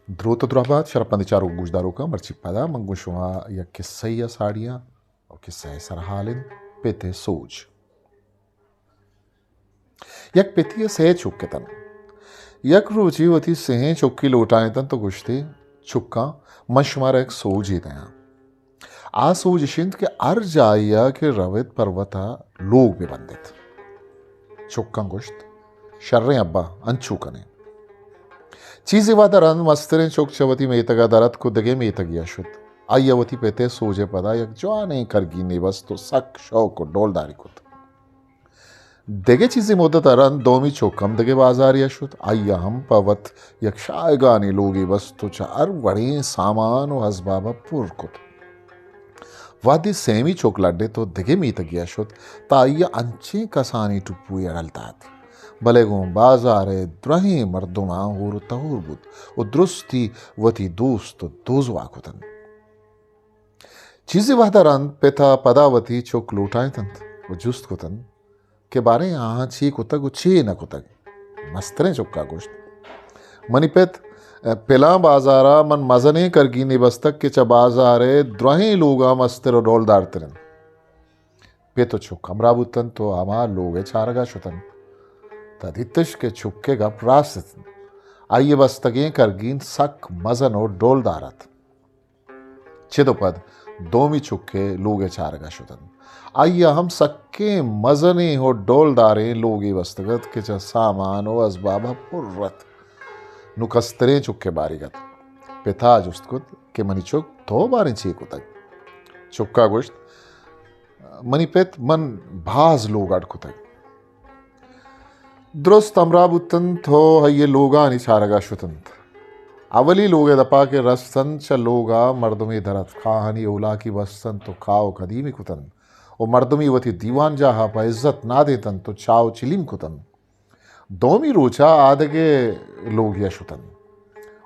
دروت ءُ دراہ بات شرپمندیں چاروک ءُ گوشداروکاں، مرچی پدا من گوں شما یک کسہ ءَ ساڑی آں ءُ کسہ ءِ سرحال اِنت پت ءِ سوج۔ یک پتے ءَ سئے چک اِت اَنت۔ یک روچے وتی سئیں چکے لوٹائینت اَنت ءُ گوشت ئے، چکاں، من شمارا یک سوجے دیاں۔ آ سوج اِش اِنت کہ ہر جاہے ءَ کہ رو اِت پر وت ءَ لوگ بہ بند اِت۔ چکاں گوشت، شریں ابا، انچو کنیں۔ چیزے وہد ءَ رند مستریں چک چہ وتی میتگ ءَ در اتک ءُ دگہ میتگے ءَ شت۔ آئی ءَ وتی پت ءِ سوج ءِ پدا یک جوانیں کرگینے بست ءُ سک شوق ءُ ڈولداری کت۔ دگہ چیزے مدت ءَ رند دومی چک ہم دگہ بازارے ءَ شت۔ آئی ءَ ہم پہ وت یک شاہگانیں لوگے بست ءُ چہ ہر وڑیں سامان ءُ ازباب ءَ پر کت۔ وہدے سیمی چک لڈ اِت ءُ دگہ میتگے ءَ شت، تہ آئی ءَ انچیں کسانیں ٹپوے اگل دات، بلے گوں بازار ءِ درہیں مردماں ہور ءُ تہور بوت ءُ درستی وتی دوست ءُ دوزواہ کت اَنت۔ چیزے وہد ءَ رند پت ءَ پدا وتی چک لوٹائینت اَنت ءُ جست کت اَنت کہ باریں آہاں چے کتگ ءُ چے نہ کتگ۔ مستریں چک ءَ گوشت، منی پت، پلاں بازار ءَ من مزنیں کرگینے بستگ کہ چہ بازار ءِ درہیں لوگاں مستر ءُ ڈولدارتر اِنت۔ پت ءُ چک ہمراہ بوت اَنت ءُ ہما لوگ ءِ چارگ ءَ شت اَنت۔ تہ دیتش کہ چک ءِ گپ راست اِت اَنت۔ آئی ءِ بستگیں کرگین سک مزن ءُ ڈولدار اَت۔ چد ءُ پد دومی چک ءِ لوگ ءِ چارگ ءَ شت اَنت۔ آئی ءَ ہم سکیں مزنیں ءُ ڈولداریں لوگے بستگ اَت کہ چہ سامان ءُ ازباب ءَ پر اَت۔ نوں کستریں چک ءِ باریگ اَت۔ پت ءَ جست کت کہ منی چک، تو باریں چے کتگ؟ چک ءَ گوشت، منی پت، من باز لوگ اڈ کتگ۔ درست ہمراہ بوت اَنت ءُ آئی ءِ لوگانی چارگ ءَ شت اَنت۔ اولی لوگ ءِ دپ ءَ کہ رست اَنت، چہ لوگ ءَ مردمے در اتک، آہانی اولاکی بست اَنت ءُ کاہ ءُ کدیمی کت اَنت ءُ مردمی وتی دیوان جاہ ءَ پہ عزت نادینت اَنت ءُ چاہ ءُ چلیم کت اَنت۔ دومی روچ ءَ آ دگہ لوگے ءَ شت اَنت۔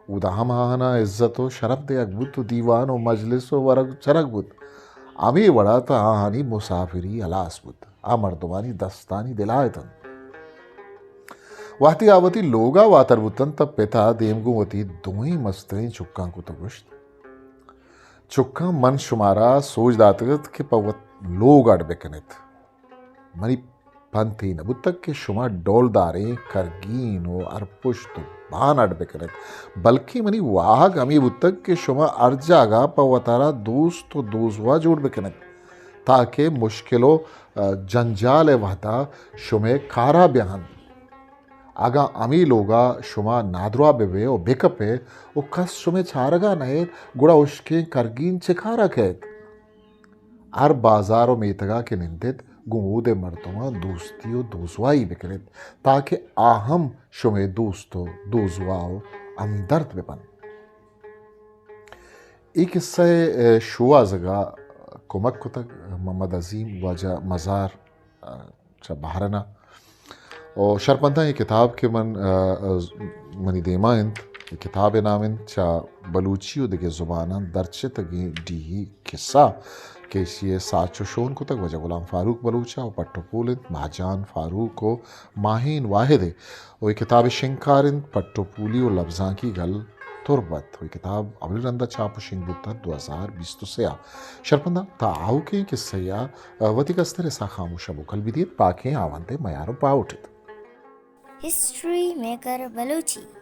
اودا ہم آہاناں عزت ءُ شرپ دیگ بوت ءُ دیوان ءُ مجلس ءُ ورگ چرگ بوت۔ ہمے وڑ ءَ تہ آہانی مسافری ہلاس بوت۔ آ مردمانی دستانی دل ءَ اِت اَنت۔ وہدے آ وتی لوگ ءَ واتر بوت اَنت، تہ پت ءَ دیم گوں وتی دوئیں مستریں چکاں کت ءُ گوشت، چکاں، من شمارا سوج داتگ اَت کہ پہ وت لوگ اڈ بہ کن ات۔ منی پنت اے نہ بوتگ کہ شما ڈولداریں کرگین ءُ ہرپشت ءُ بان اڈ بہ کن ات، بلکیں منی واہگ ہمے بوتگ کہ شما ہر جاگہ پہ وتارا دوست ءُ دوزواہ جوڑ بہ کن ات، تاکہ مشکل ءُ، ءَ، جنجال ءِ وہد ءَ شمئے کار ءَ بہ انت۔ اگاں ہمے لوگ ءَ شما نادراہ بہ بئے ءُ بہ کپ ئے ءُ کس شمئے چارگ ءَ نئیت، گڑا ہشکیں کرگین چہ کار ءَ کئیت؟ ہر بازار ءُ میتگ ءَ کہ نندیت، گوں اود ءِ مردماں دوستی ءُ دوزواہی بہ کن ات، تاکہ آ ہم شمئے دوست ءُ دوزواہ ءُ ہمدرد بہ بنت۔ اے کسہ ءِ، ءَ، شوہازگ ءَ کمک کتگ محمد عظیم واجہ مزار، ءَ، چہ بحرین ءَ۔ ءُ شرپمنداں، اے کتاب کہ من، ءَ، ءَ، منی دیما اِنت، اے کتاب ءِ نام اِنت چہ بلوچی ءُ دگہ زباناں درچتگیں ڈیہی کسہ، کہ ایشی ءِ ساچ ءُ شون کتگ واجہ غلام فاروق بلوچ ءَ ءُ پٹ ءُ پول اِنت ماہجان فاروق ءُ ماہین واحد ءِ ءُ اے کتاب ءِ شنگکار اِنت پٹ ءُ پولی ءُ لبزانکی گل تربت ءُ اے کتاب اولی رند ءَ چاپ ءُ شنگ بوتگ دو ہزار بیست ءُ سئے ءَ۔ شرپمنداں، تاں آؤکیں کسہ ءَ وتی کستر ءِ ساہ خاموش ءَ موکل بہ دیت، پاکیں ہاوند ءِ میار ءُ باہوٹ اِت۔ History maker Balochi.